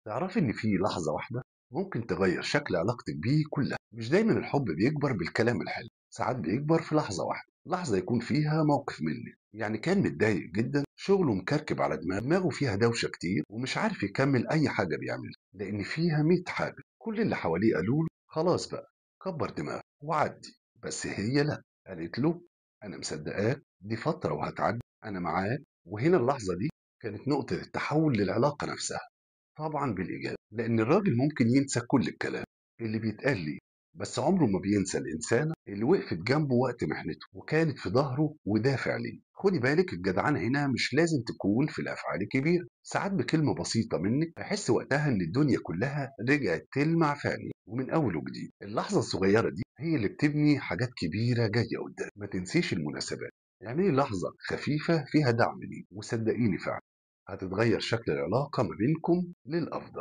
تعرفي إن في لحظة واحدة ممكن تغير شكل علاقتك بيه كلها. مش دايما الحب بيكبر بالكلام الحلو، ساعات بيكبر في لحظة واحدة، لحظة يكون فيها موقف منك. يعني كان متضايق جدا، شغله مكركب على دماغه فيها دوشة كتير ومش عارف يكمل أي حاجة بيعملها لأن فيها 100 حاجة. كل اللي حواليه قالوا له خلاص بقى كبر دماغك وعدي، بس هي لا، قالت له أنا مصدقاك، دي فترة وهتعدي، أنا معاك. وهنا اللحظة دي كانت نقطة التحول للعلاقة نفسها، طبعا بالإيجاب، لأن الراجل ممكن ينسى كل الكلام اللي بيتقال ليه، بس عمره ما بينسى الإنسانة اللي وقفت جنبه وقت محنته وكانت في ظهره ودافع ليه. خدي بالك الجدعان هنا مش لازم تكون في الأفعال الكبيرة، ساعات بكلمة بسيطة منك هيحس وقتها إن الدنيا كلها رجعت تلمع فعلي ومن أول وجديد. اللحظة الصغيرة دي هي اللي بتبني حاجات كبيرة جاية قدام. ما تنسيش المناسبات، اعملي لحظة خفيفة فيها دعم ليه، وصدقيني فعلا هتتغير شكل العلاقة ما بينكم للأفضل.